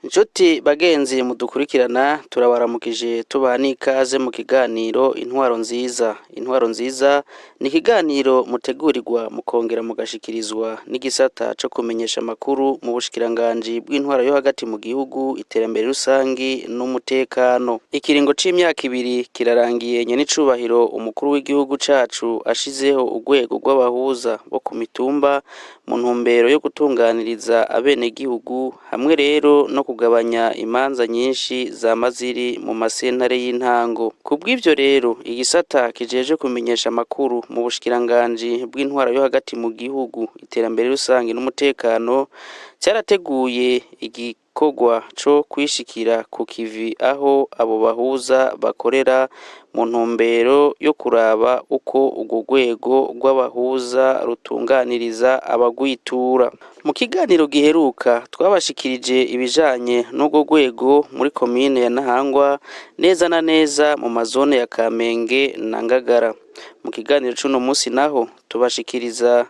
Nshuti bagenzi mudukurikirana, turabaramukije, tubaha n'ikaze mu kiganiro Intwaro Nziza. Intwaro Nziza ni ikiganiro mutegurirwa mukongera mugashikirizwa n'igisata co kumenyesha amakuru mu bushikiranganji bw'intwaro yo hagati mu gihugu, iterambere rusangi n'umutekano. Ikiringo c'imyaka 2 kirarangiye nyenicubahiro umukuru w'igihugu cacu ashizeho urwego rw'abahuza bo ku mitumba mu ntumbero yo gutunganiriza abenegihugu, hamwe rero no kugabanya imanza nyinshi zama ziri mu masentare y'intango. Kubw'ivyo rero, igisata kijeje kumenyesha amakuru mu bushikiranganji bw'intwaro yo hagati mu gihugu, iterambere rusangi n'umutekano carateguye igikorwa co kwishikira ku kivi aho abo bahuza bakorera, mu ntumbero yo kuraba uko urwo rwego rw'abahuza rutunganiriza abagwitura. Mu kiganiro giheruka twabashikirije ibijanye n'urwo rwego muri komine ya Ntahangwa, neza na neza mu mazone ya Kamenge na Ngagara. Mu kiganiro c'uno musi naho tubashikiriza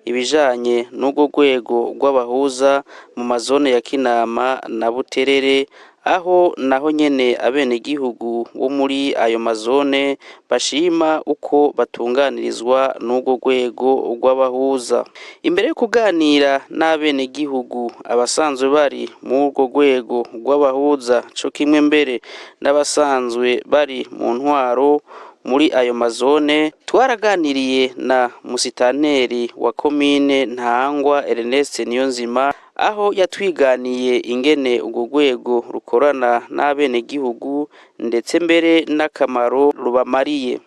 ibijanye n'urwo rwego rw'abahuza mu mazone ya Kinama na Buterere, aho naho nyene abenegihugu bo muri ayo mazone bashima uko batunganirizwa n'urwo rwego rw'abahuza. Imbere yo kuganira n'abenegihugu, abasanzwe bari muri urwo rwego rw'abahuza co kimwe mbere n'abasanzwe bari mu ntwaro muri ayo mazone, twaraganiriye na musitaneri wa komine Ntahangwa, Ernest Niyonzima, aho yatwiganiye ingene urwo rwego rukorana n'abenegihugu, ndetse mbere n'akamaro rubamariye.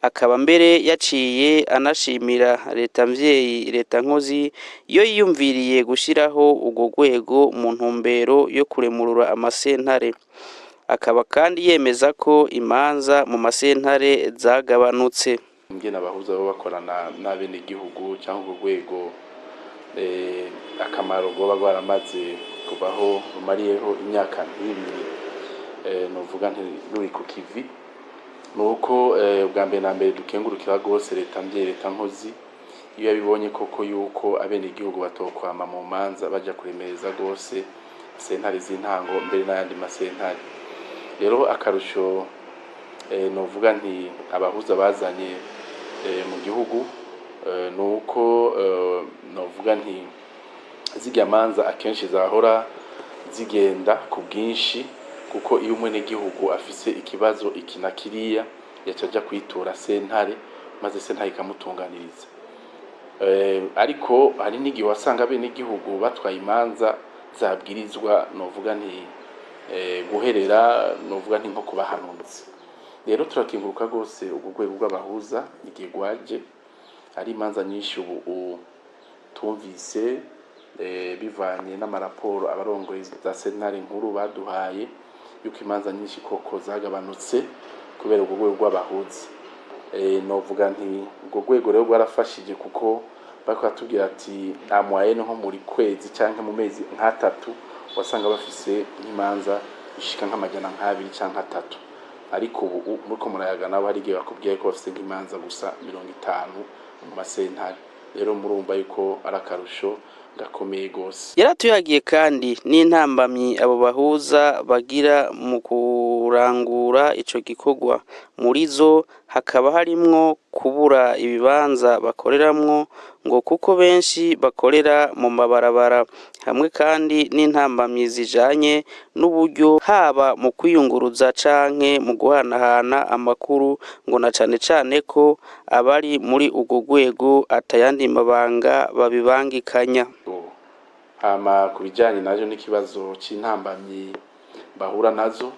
Akaba mbere yaciye anashimira leta mvyeyi, leta nkozi, yo yiyumviriye gushiraho urwo rwego mu ntumbero yo kuremurura amasentare. Akaba kandi yemeza ko imanza mu masentare zagabanutse. Ingene abahuza bo bakorana n'abenegihugu cyangwa urwo rwego, akamaro rwoba rwaramaze kuvaho rumariyeho imyaka nk'ibiri, novuga nti ruri ku kivi, nuko ubwa mbere na mbere dukengurukira rwose leta mvyeyi, leta nkozi, iyo yabibonye koko yuko abenegihugu batokwama mu manza baja kuremereza rwose sentare z'intango mbere n'ayandi masentare. Rero akarusho, novuga nti abahuza bazanye mu gihugu, nuko novuga nti zirya manza akenshi zahora zigenda ku bwinshi, kuko iyo umwenegihugu afise ikibazo iki na kiriya yaca aja kwitura sentare, maze sentare ikamutunganiriza. Ariko hari n'igihe wasanga abenegihugu batwaye imanza zabwirizwa, novuga nti guherera, novuga nti nko kubahanuzi. Rero turakenguruka rwose urwo rwego rw'abahuza igihe rwaje, ari imanza nyinshi ubu tumvise, bivanye n'amaraporo abarongoye za sentare nkuru baduhaye, yuko imanza nyinshi koko zagabanutse kubera urwo rwego rw'abahuza. Novuga nti urwo rwego rero rwarafashije, kuko bariko batubwira ati nta moyenne nko muri kwezi canke mu mezi nk'atatu wasanga bafise nk'imanza ishika nk'amajana nk'abiri canke atatu, ariko ubu muriko murayaga nabo hari igihe bakubwiye ko bafise nk'imanza gusa 50 mu masentare. Rero murumva yuko ari akarusho gakomeye gose. Yaratuyagiye kandi n'intambamyi abo bahuza bagira mu kurangura ico gikorwa. Muri zo hakaba harimwo kubura ibibanza bakoreramwo, ngo kuko benshi bakorera mu mabarabara, hamwe kandi n'intambamyi zijanye n'uburyo, haba mu kwiyunguruza canke mu guhanahana amakuru, ngo na cane cane ko abari muri urwo rwego atayandi mabanga babibangikanya. Hama ku bijanye najo n'ikibazo c'intambamyi bahura nazo,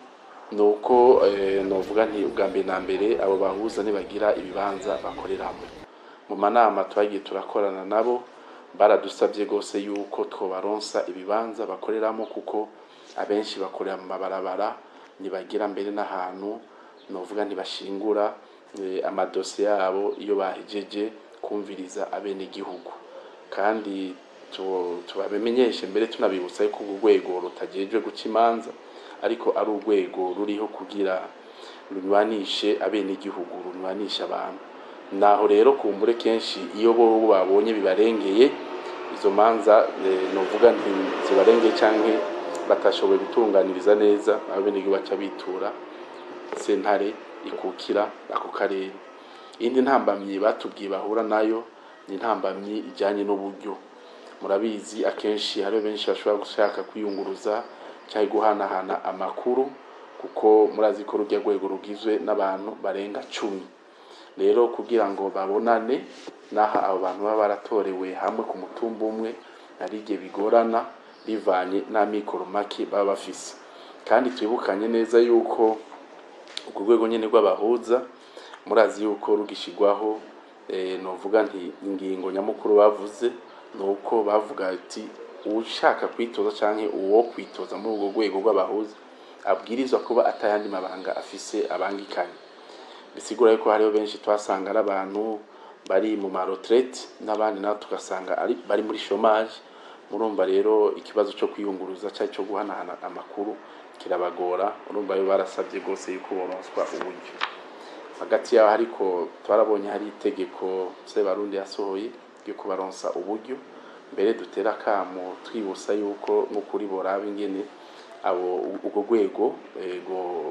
nuko novuga nti ubwa mbere na mbere abo bahuza ntibagira ibibanza bakoreramo. Mu manama twagiye turakorana nabo, baradusabye rwose yuko twobaronsa ibibanza bakoreramo, kuko abenshi bakorera mu mabarabara. ntibagira mbere n'ahantu novuga ntibashingura amadosiye yabo iyo bahejeje kumviriza abenegihugu. Kandi tubamenyeshe mbere tunabibutsa yuko urwo rwego rutajejwe guca imanza, ariko ari urwego ruriho kugira runywanishe abenegihugu, runywanishe abantu. Naho rero kumbure kenshi iyo bobo babonye bibarengeye izo manza, novuga nti zibarengeye canke batashoboye gutunganiriza neza abenegihugu, baca bitura sentare ikukira ako karere. Iyindi ntambamyi batubwiye bahura nayo ni intambamyi ijanye n'uburyo. Murabizi, akenshi hariho benshi bashobora gushaka kwiyunguruza canke guhanahana amakuru, kuko murazi ko rurya rwego rugizwe n'abantu barenga 10. Rero kugira ngo babonane n'aha abo bantu baba baratorewe hamwe ku mutumba umwe, hari igihe bigorana bivanye n'amikoro make baba bafise. Kandi twibukanye neza yuko urwo rwego nyene rw'abahuza, murazi yuko rugishirwaho, novuga nti ingingo nyamukuru bavuze nuko bavuga ati ushaka kwitoza canke uwo kwitoza muri urwo rwego rw'abahuza abwirizwa kuba atayandi mabanga afise abangikanye. Bisigura yuko hariho benshi twasanga ari abantu bari mu ma retraite, n'abandi nabo tugasanga ari bari muri chômage. Murumva rero ikibazo cyo kwiyunguruza canke cyo guhanahana amakuru kirabagora. Urumva yo barasabye rwose yuko boronswa uburyo. Hagati yaho ariko twarabonye hari itegeko Sebarundi yasohoye ryo kubaronsa uburyo. Mbere dutera akamo twibutsa yuko n'ukuri boraba ingene abo urwo rwego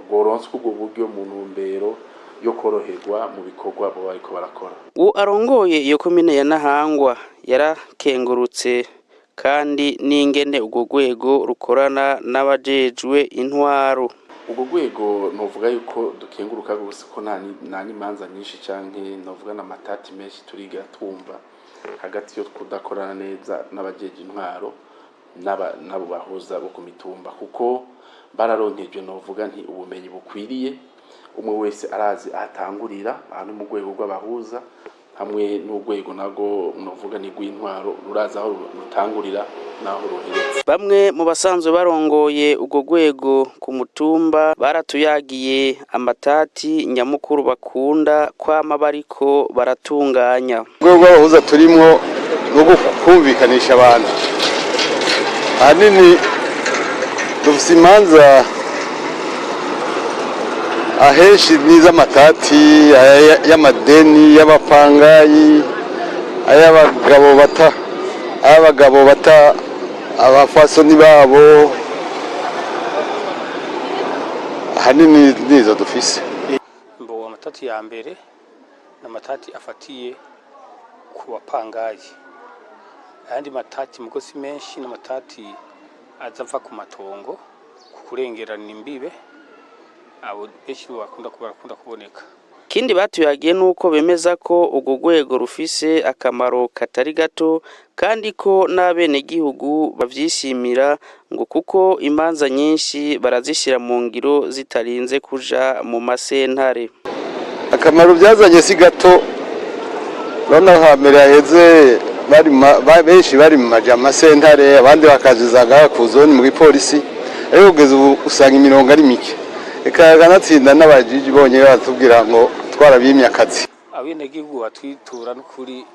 rworonswa ubwo buryo mu ntumbero yo koroherwa mu bikorwa bo bariko barakora. Uwo arongoye iyo komine ya Ntahangwa yarakengurutse kandi n'ingene urwo rwego rukorana n'abajejwe intwaro. Urwo rwego novuga yuko dukenguruka rwose ko nta n'imanza nyinshi canke novuga n'amatati menshi turiga twumva hagati yo kudakorana neza n'abajeje intwaro n'abo bahuza bo ku mitumba, kuko bararonkejwe novuga nti ubumenyi bukwiriye. Umwe wese arazi ahatangurira ahantu mu rwego rw'abahuza, hamwe n'urwego nago novuga ni rw'intwaro rurazi aho rutangurira n'aho ruhereza. Bamwe mu basanzwe barongoye urwo rwego ku mutumba baratuyagiye amatati nyamukuru bakunda kwama bariko baratunganya. Urwego rw'abahuza turimwo no kumvikanisha abantu, ahanini dufise imanza ahenshi n'iz'amatati y'amadeni y'abapangayi, ay'abagabo bata ay'abagabo bata abafasoni babo, ahanini nizo dufise. Mbo amatati ya mbere ni amatati afatiye ku bapangayi. Ayandi matati mugosi menshi ni amatati aza ava ku matongo, ku kurengerana imbibe, abo benshi barakunda kuboneka. Ikindi batuyagiye nuko bemeza ko urwo rwego rufise akamaro katari gato, kandi ko n'abenegihugu bavyishimira, ngo kuko imanza nyinshi barazishira mu ngiro zitarinze kuja mu masentare. Akamaro byazanye si gato. Urabona hambere haheze benshi bari mu maja amasentare, abandi bakazizaga ku zone muri polisi, ariko kugeza ubu usanga imirongo ari mike. Eka kanatsinda n'abajiji bonyine baratubwira ngo twarabimye akazi. Abenegihugu batwitura n'ukuri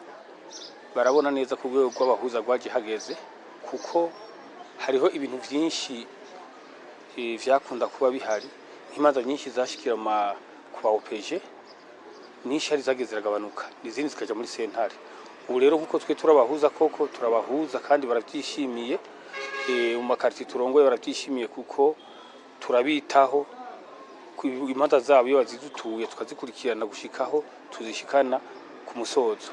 barabona neza ko urwego rw'abahuza rwaje hageze, kuko hariho ibintu vyinshi vyakunda kuba bihari, nk'imanza nyinshi zashikira ku ba OPG, nyinshi hari zagiye ziragabanuka, izindi zikaja muri sentare. Ubu rero nkuko twe turabahuza, koko turabahuza kandi baravyishimiye. Mu makarti turongoye baravyishimiye kuko turabitaho imanza zabo, iyo bazidutuye tukazikurikirana gushikaho tuzishikana ku musozo.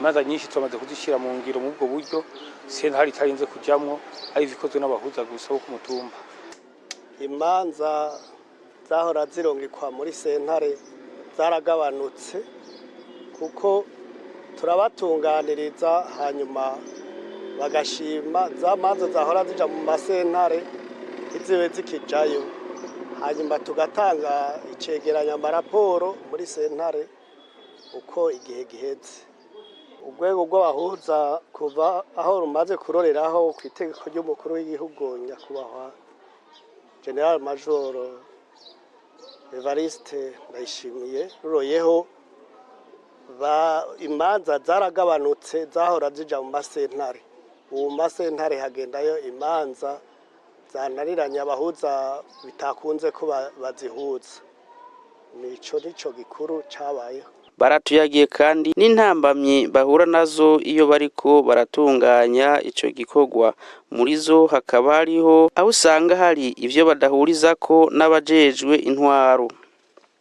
Imanza nyinshi turamaze kuzishyira mu ngiro muri ubwo buryo, sentare itarinze kujamwo, ari ibikozwe n'abahuza gusa bo ku mutumba. Imanza zahora zirungikwa muri sentare zaragabanutse, kuko turabatunganiriza hanyuma bagashima. Za manza zahora zija mu masentare ntizibe zikijayo, hanyuma tugatanga icegeranya amaraporo muri sentare uko igihe giheze. Urwego rw'abahuza kuva aho rumaze kuroreraho ku itegeko ry'umukuru w'igihugu nyakubahwa General Major Evariste Ndayishimiye ruroyeho, imanza zaragabanutse zahora zija mu masentare. Ubu mu masentare hagendayo imanza zananiranye, abahuza bitakunze ko bazihuza. Nico gikuru cabayeho. Baratuyagiye kandi n'intambamyi bahura nazo iyo bariko baratunganya ico gikorwa. Muri zo hakaba hariho aho usanga hari ivyo badahurizako n'abajejwe intwaro.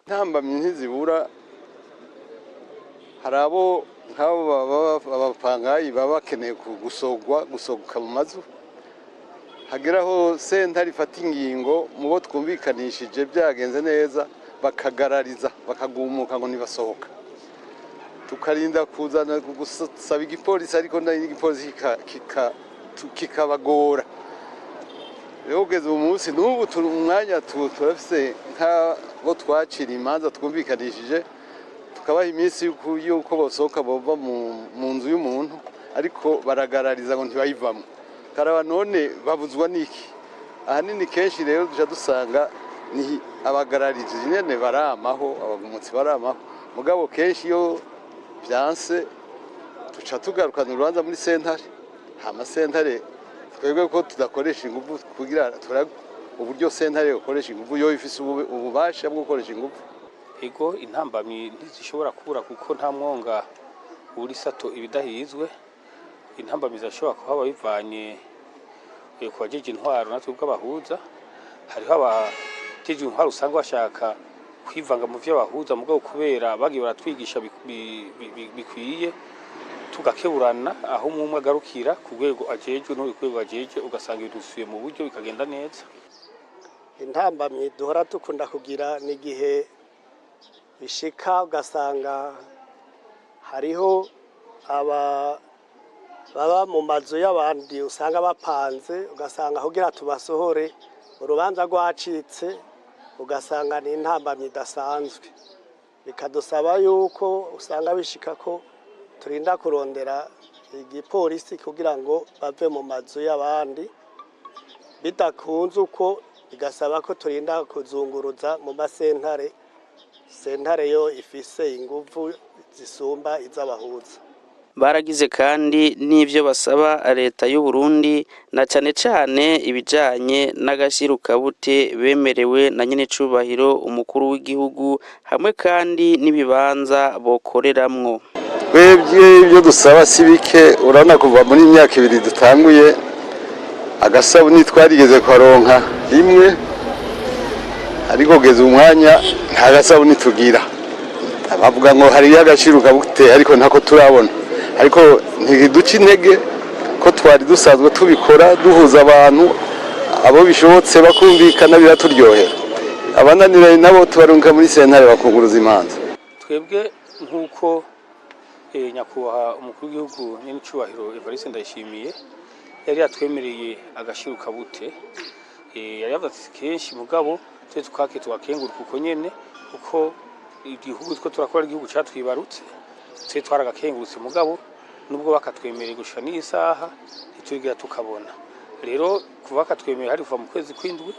Intambamyi ntizibura. Hari abo nk'abo baba abapangayi baba bakeneye gusogwa, gusohoka mu mazu, hageraho sentare ifata ingingo mu bo twumvikanishije byagenze neza, bakagarariza, bakagumuka ngo ntibasohoka, tukarinda kuzana gusaba igipolisi, ariko n'igipolisi kikabagora. Rero kugeza uyu munsi n'ubu turi umwanya turafise nk'abo twacira imanza twumvikanishije, tukabaha iminsi yuko bosohoka, bova mu nzu y'umuntu, ariko baragarariza ngo ntibayivamo. Karaba none babuzwa n'iki? Ahanini kenshi rero duca dusanga ni abagararije nyene baramaho, abagumutsi baramaho. Mugabo kenshi iyo vyanse duca tugarukana urubanza muri sentare. Hama sentare twebwe ko tudakoresha inguvu, kugira uburyo sentare yokoresha inguvu, yo ifise ububasha bwo gukoresha inguvu. Ego, intambamyi ntizishobora kubura, kuko nta mwonga uri sato ibidahizwe. Intambamyi zirashobora kuhaba bivanye ku bajeje intwaro. Natwe bw'abahuza hariho abajeje intwaro usanga bashaka kwivanga mu vy'abahuza, mugabo kubera bagiye baratwigisha bikwiye, tugakeburana aho umwe agarukira ku rwego ajejwe n'uri ku rwego ajejwe, ugasanga ibintu bisubiye mu buryo, bikagenda neza. Intambamyi duhora dukunda kugira ni igihe bishika ugasanga hariho aba baba mu mazu y'abandi, usanga bapanze, ugasanga kugira tubasohore urubanza rwacitse, ugasanga ni intambamyi idasanzwe, bikadusaba yuko usanga bishika ko turinda kurondera igipolisi kugira ngo bave mu mazu y'abandi. Bidakunze uko, bigasaba ko turinda kuzunguruza mu masentare. Sentare yo ifise inguvu zisumba iz'abahuza. Baragize kandi n'ivyo basaba leta y'u Burundi, na cane cane ibijanye n'agashirukabute bemerewe na nyenecubahiro umukuru w'igihugu, hamwe kandi n'ibibanza bokoreramwo. Twebwe ibyo dusaba si bike. Urabona kuva muri imyaka 2 dutanguye, agasabuni twarigeze kuharonka rimwe, ariko kugeza umwanya nta gasabuni tugira. Bavuga ngo hariyo agaciro kabute, ariko ntako turabona. Ariko ntiduca intege ko twari dusanzwe tubikora, duhuza abantu, abo bishobotse bakumvikana, biraturyohera. Abananiranye nabo tubarunka muri sentare bakunguruza imanza. Twebwe nk'uko nyakubahwa umukuru w'igihugu nyen'icubahiro Evariste Ndayishimiye yari yatwemereye agashirukabute, yari yavuze ati kenshi, mugabo twe twake tugakenguruka uko nyene, kuko igihugu two turakora igihugu catwibarutse, twe twaragakengurutse. Mugabo nubwo bakatwemereye, gushika n'iyi saha ntiturigira tukabona. Rero kuva bakatwemerera hari kuva mu kwezi kw'indwi,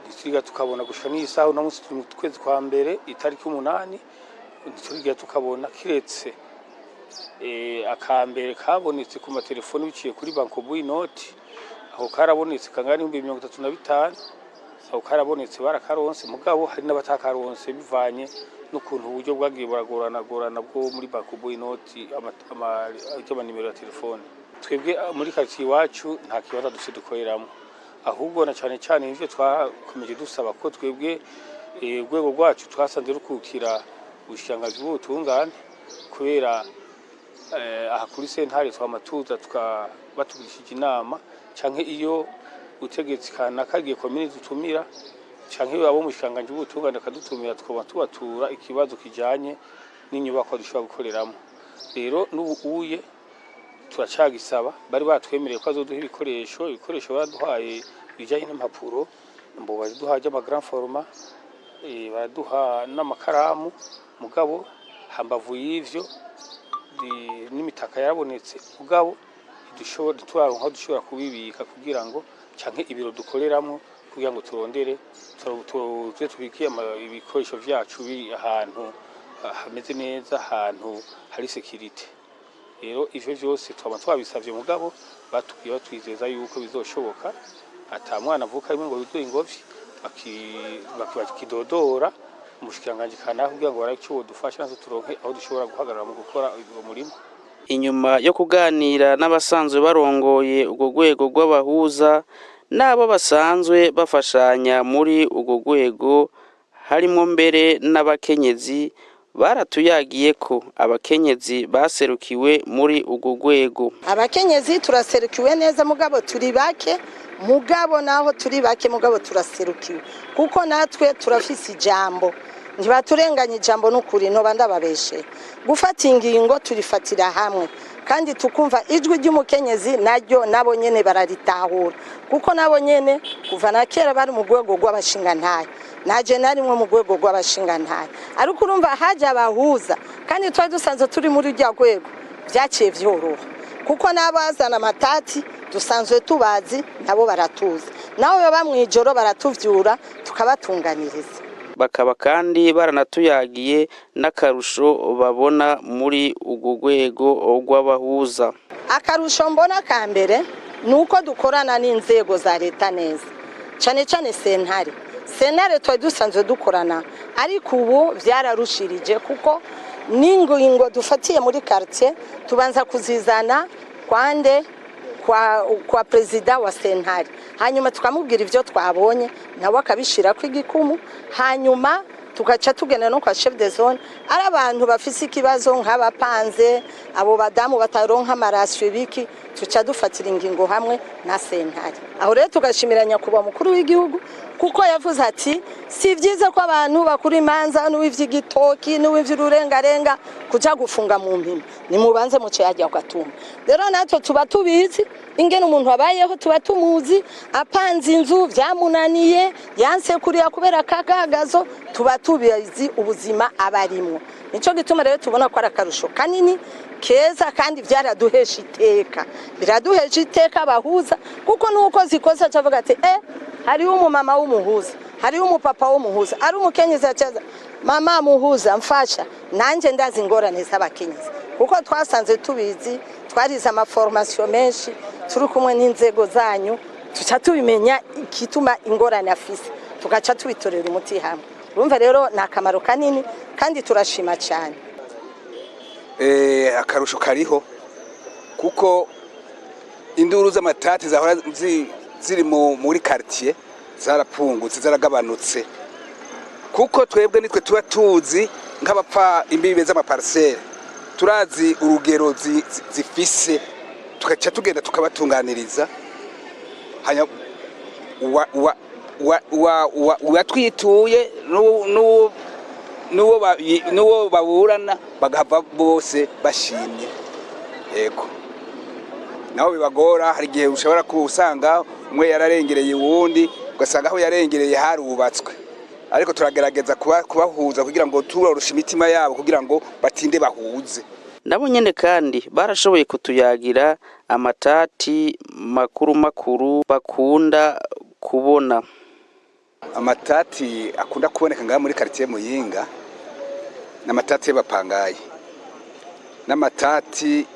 ntiturigira tukabona gushika n'iyi saha. Uno munsi turi mu kwezi kwa mbere itariki 8, ntiturigira tukabona, kiretse akambere kabonetse ku matelefoni biciye kuri Bancobu inoti. Aho karabonetse kangana 35,000. Aho karabonetse, barakaronse, mugabo hari n'abatakaronse bivanye n'ukuntu uburyo bwagiye buragoranagorana bwo muri Bancobu inoti amanimero ya telefone. Twebwe muri quartier iwacu nta kibanza dufise dukoreramo, ahubwo na cane cane nivyo twakomeje dusaba, ko twebwe urwego rwacu twasanze rukukira ubushikiranganji bw'ubutungane, kubera aha kuri sentare twama tuza batugirishije inama, canke iyo utegetsi kanaka agiye komine dutumira, canke abo mu bushikiranganji bw'ubutungane bakadutumira, tukaba tubatura ikibazo kijanye n'inyubakwa dushobora gukoreramo. Rero n'ubu uye turacagisaba. Bari batwemereye ko azoduha ibikoresho. Ibikoresho baraduhaye bijanye n'impapuro, mbo baraduha ry'ama grand format, baraduha n'amakaramu, mugabo hambavu y'ivyo n'imitaka yarabonetse, mugabo ntituraronka aho dushobora kubibika kugira ngo canke ibiro dukoreramwo. Kugira ngo turondere tuze tubike ibikoresho vyacu biri ahantu hameze neza, ahantu hari sécurité. Rero ivyo vyose twaba twabisavye, mugabo batubwiye, batwizeza yuko bizoshoboka, ata mwana avuka rimwe ngo yuzuye ingobyi. Bakidodora umushikiranganji kanaka kugira ngo barabe ico bodufasha, natwe turonke aho dushobora guhagarara mu gukora uwo murimo. Inyuma yo kuganira n'abasanzwe barongoye urwo rwego rw'abahuza n'abo basanzwe bafashanya muri urwo rwego, harimwo mbere n'abakenyezi, baratuyagiye ko abakenyezi baserukiwe muri urwo rwego. Abakenyezi turaserukiwe neza, mugabo turi bake. Mugabo naho turi bake, mugabo turaserukiwe, kuko natwe turafise ijambo, ntibaturenganya ijambo. N'ukuri ntoba ndababeshe, gufata ingingo turifatira hamwe, kandi tukumva ijwi ry'umukenyezi naryo nabo nyene bararitahura, kuko nabo nyene kuva na kera bari mu rwego rw'abashingantahe. Naje narimwe mu rwego rw'abashingantahe, ariko urumva haje abahuza kandi twari dusanzwe turi muri rya rwego, byaciye vyoroha, kuko n'abazana amatati dusanzwe tubazi, nabo baratuzi, nabo baba mw'ijoro baratuvyura tukabatunganiriza. Bakaba kandi baranatuyagiye n'akarusho babona muri urwo rwego rw'abahuza. Akarusho mbona ka mbere ni uko dukorana n'inzego za leta neza, cyane cyane sentare. Sentare twari dusanzwe dukorana, ariko ubu byararushirije, kuko n'ingingo dufatiye muri quartier tubanza kuzizana kwande kwa perezida wa sentare, hanyuma tukamubwira ibyo twabonye, nawe akabishyira ko igikumu, hanyuma tugaca tugenda no kwa chef de zone. Ari abantu bafise ikibazo nk'abapanze, abo badamu bataronka ama rations biki, tuca dufatira ingingo hamwe na sentare. Aho rero tugashimira nyakubahwa mukuru w'igihugu, kuko yavuze ati si byiza ko abantu bakura imanza n'uw'ivy'igitoki n'uw'ivy'ururengarenga kuja gufunga mu mpima, nimubanze muce hajya gatumba. Rero natwe tuba tubizi ingene umuntu abayeho, tuba tumuzi, apanze inzu vyamunaniye, yanse kuriya kubera akagagazo, tuba tubizi ubuzima abarimwo. Nico gituma rero tubona ko ari akarusho kanini keza, kandi byaraduhesha iteka, biraduhesha iteka abahuza, kuko nuko zikosa acavuga ati hariho umumama w'umuhuza, hariho umupapa w'umuhuza, ari umukenyezi acaza, mama muhuza mfasha. Nanjye ndazi ingorane z'abakenyezi, kuko twasanze tubizi, twarize ama formations menshi turi kumwe n'inzego zanyu, tuca tubimenya igituma ingorane afise, tugaca tubitorera umuti hamwe. Urumva rero ni akamaro kanini kandi turashima cyane. Akarusho kariho, kuko induru z'amatati zahora ziri muri quartier zarapfungutse, zaragabanutse, kuko twebwe nitwe tuba tuzi nk'abapfa imbibe z'ama parcelles, turazi urugero zifise, tugaca tugenda tukabatunganiriza. Hanyuma uwatwituye n'uwo baburana bagahava bose bashimye. Yego, naho bibagora, hari igihe ushobora kusanga umwe yararengereye uwundi, ugasanga aho yarengereye harubatswe, ariko turagerageza kubahuza kugira ngo turoroshe imitima yabo, kugira ngo batinde bahuze. Nabo nyene kandi barashoboye kutuyagira amatati makuru makuru bakunda kubona. Amatati akunda kuboneka ngaha muri quartier Muyinga n'amatati y'abapangayi n'amatati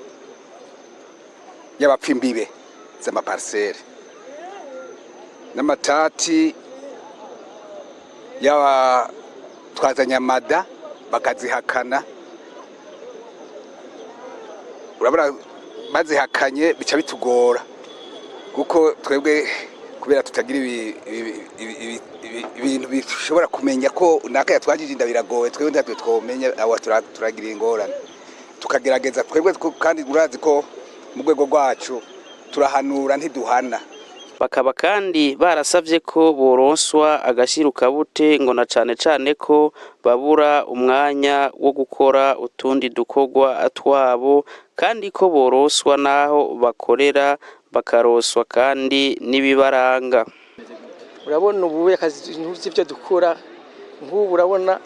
y'abapfa imbibe z'ama parcelles n'amatati y'abatwazanya mada bakazihakana. Urabona bazihakanye bica bitugora, kuko twebwe kubera tutagira ibintu bishobora kumenya ko naka yatwajije inda, biragoye, twebwe ntabwo twomenya aho turagira ingorane. Tukagerageza twebwe kandi urazi ko mu rwego rwacu turahanura, ntiduhana. Bakaba kandi barasavye ko boronswa agashirukabute, ngo na cane cane ko babura umwanya wo gukora utundi dukorwa twabo, kandi ko boronswa n'aho bakorera, bakaronswa kandi n'ibibaranga. Urabona ubu akazi ntuzi ibyo dukora. Nk'ubu urabona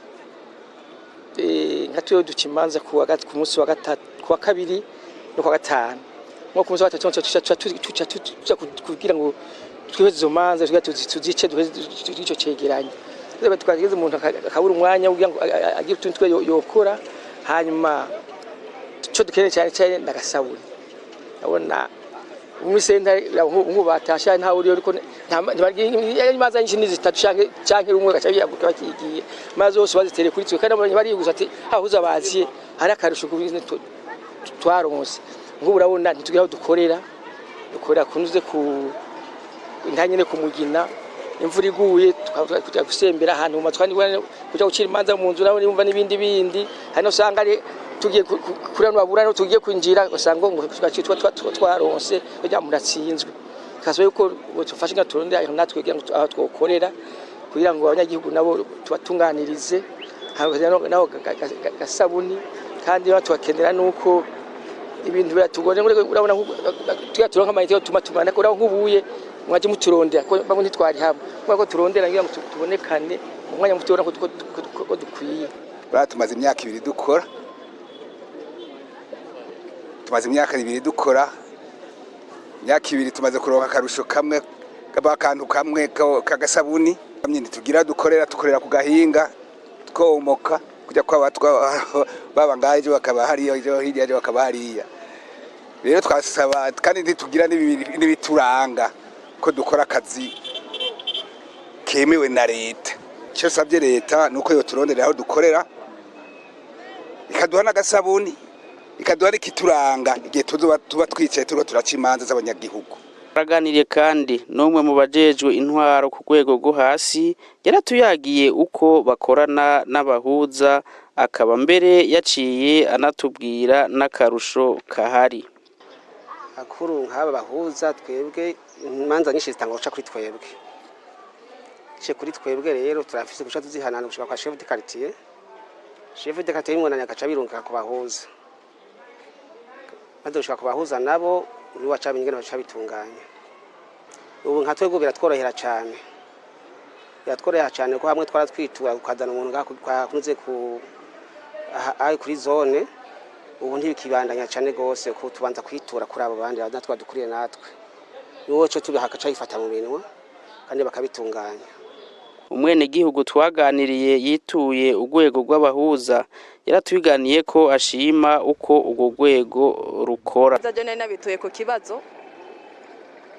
nka tuyo duca imanza ku munsi wa gatatu, ku wa kabiri no ku wa gatanu. Nko ku munsi wa gatatu tuca tuja kugira ngo Twiheze izo manza tugira tuzice, duheze ico cegeranyo. Rero twageze umuntu akabura umwanya kugira ngo agire utuntu twe yokora. Hanyuma ico dukeneye cyane cyane n'agasabuni. Ndabona muri sentare nk'ubu batasha ntawe uriyo, ariko imanza nyinshi ni zitatu canke rumwe, gaca biyaguka bakigiye. Maze zose bazitereye kuri twe, kandi abonye bariguza ati ahuza baziye hari akarusho twaronse. Nk'ubu urabona ntitugira aho dukorera, dukorera kunuze ku intanyene ku mugina. Imvura iguye tukaja gusembera ahantu mu mazu, kandi kuja gucira imanza mu nzu naho nimva n'ibindi bindi. Hari usanga ari tugiye kuri hano babura no tugiye kwinjira, usanga ngo twaronse kugira muratsinzwe. Kasaba yuko tufashe nka turonde aho natwe kugira ngo aho twokorera, kugira ngo abanyagihugu nabo tubatunganirize naho gasabuni. Kandi tubakenera nuko ibintu biratugora. Urabona tuya turonka amayinite tuma tumana, urabona nk'ubuye mwaje muturondera ko bamwe ntitwari hamwe ko turondera ngira ngo tubonekane mu mwanya muto, ko dukwiye. Tumaze imyaka 2 dukora, tumaze imyaka 2 dukora. Imyaka 2 tumaze kuronka akarusho kamwe, akantu kamwe k'agasabuni. Ntitugira dukorera, tukorera ku gahinga, twomoka kujya kwaba baba ngaho, ejo bakaba hariya, ejo hirya, ejo bakaba hariya. Rero twasaba, kandi ntitugira n'ibituranga ko dukora akazi kemewe na leta. Icyo sabye leta ni uko yoturondera aho dukorera, ikaduha n'agasabuni, ikaduha n'ikituranga igihe tuba twicaye turiko turaca imanza z'abanyagihugu. Twaganiriye kandi n'umwe mu bajejwe intwaro ku rwego rwo hasi, yaratuyagiye uko bakorana n'abahuza, akaba mbere yaciye anatubwira n'akarusho kahari. Akuru nk'aba bahuza, twebwe imanza nyinshi zitangwa guca kuri twebwe, ce kuri twebwe. Rero turafise guca tuzihanana gushika kwa chef de quartier. Chef de quartier y'umwananya agaca birungika ku bahuza. Maze gushika ku bahuza, nabo niwe aca ingene baca bitunganya. Ubu nka twebwe biratworohera cyane, biratworohera cyane ko hamwe twaratwitura ukazana umuntu ngaha kunuze ku aha kuri zone. Ubu ntibikibandanya cyane gose, ko tubanza kwitura kuri abo bandi natwe badukuriye, natwe niwo cyo tubiha akaca yifata mu minwa kandi bakabitunganya. Umwenegihugu twaganiriye yituye urwego rw'abahuza yaratwiganiye ko ashima uko urwo rwego rukora. Nza nari nabituye ku kibazo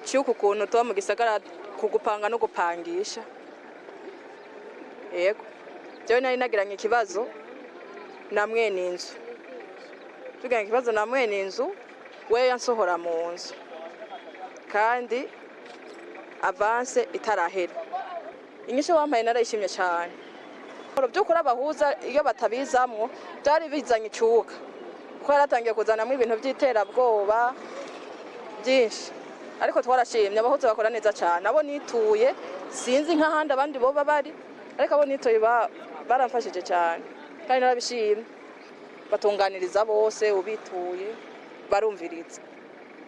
cy'uku kuntu tuba mu gisagara, ku gupanga no gupangisha. Yego, jewe nari nagiranye ikibazo na mwene inzu, tugiranye ikibazo na mwene inzu, we yansohora mu nzu kandi avance itarahera. Inyishu wampaye narayishimye cyane. By'ukuri abahuza iyo batabizamwo byari bizanye icuka, kuko yaratangiye kuzanamo ibintu by'iterabwoba byinshi. Ariko twarashimye, abahuza bakora neza cyane. Abo nituye, sinzi nk'ahandi abandi boba bari, ariko abo nituye baramfashije cyane kandi narabishimye. Batunganiriza bose, ubituye barumviriza.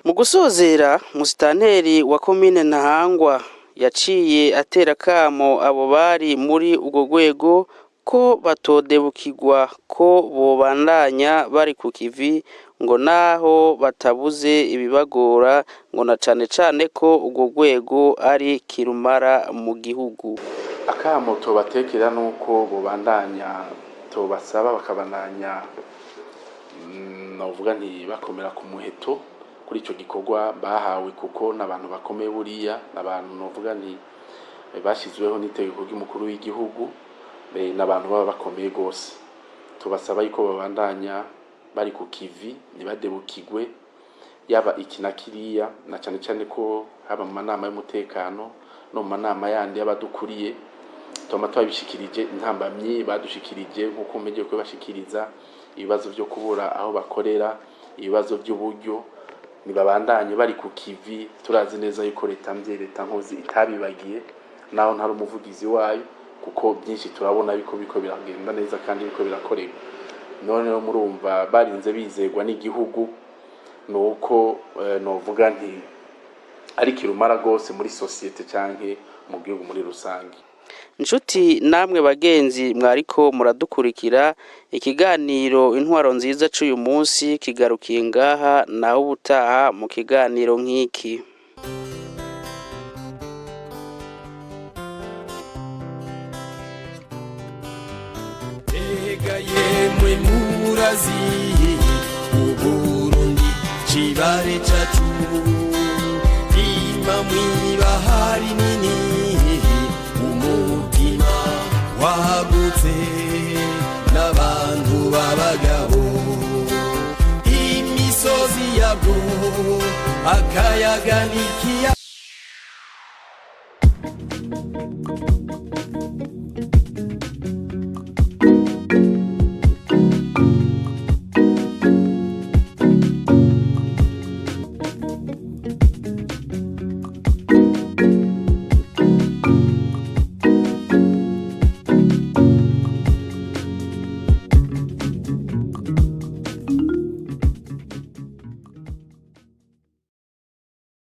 Mu gusozera, musitanteri wa komine Ntahangwa yaciye atera kamo abo bari muri urwo rwego ko batodebukirwa, ko bobandanya bari ku kivi, ngo naho batabuze ibibagora, ngo na cane cane ko urwo rwego ari kirumara mu gihugu. Akamo tobatekera nuko bobandanya, tobasaba bakabandanya, novuga nti bakomera ku muheto kuri ico gikorwa bahawe, kuko n'abantu bakomeye buriya, n'abantu novuga nti bashyizweho n'itegeko ry'umukuru w'igihugu, n'abantu baba bakomeye gose. Tubasaba yuko babandanya bari ku kivi, ntibadebukirwe yaba iki na kiriya, na cane cane ko haba mu manama y'umutekano no mu manama yandi y'abadukuriye tuma twabishikirije intambamyi badushikirije, nk'uko mpejeje kubibashikiriza: ibibazo vyo kubura aho bakorera, ibibazo by'uburyo. Ntibabandanye bari ku kivi. Turazi neza yuko leta mvye, leta nkozi itabibagiye, naho ntari umuvugizi wayo, kuko byinshi turabona biko biragenda neza kandi biko birakorerwa. None rero murumva barinze bizegwa n'igihugu, nuko novuga nti ari kirumara gose muri société canke mu gihugu muri rusange. Nshuti namwe bagenzi mwariko muradukurikira, ikiganiro Intwaro Nziza c'uyu munsi kigarukiye ngaha. Naho ubutaha mu kiganiro nk'iki. Mbe murazi Uburundi cibare cacu, rima mw'ibahari nini, umutima wagutse n'abantu b'abagabo, imisozi yabwo, akayaga n'ikiyaga.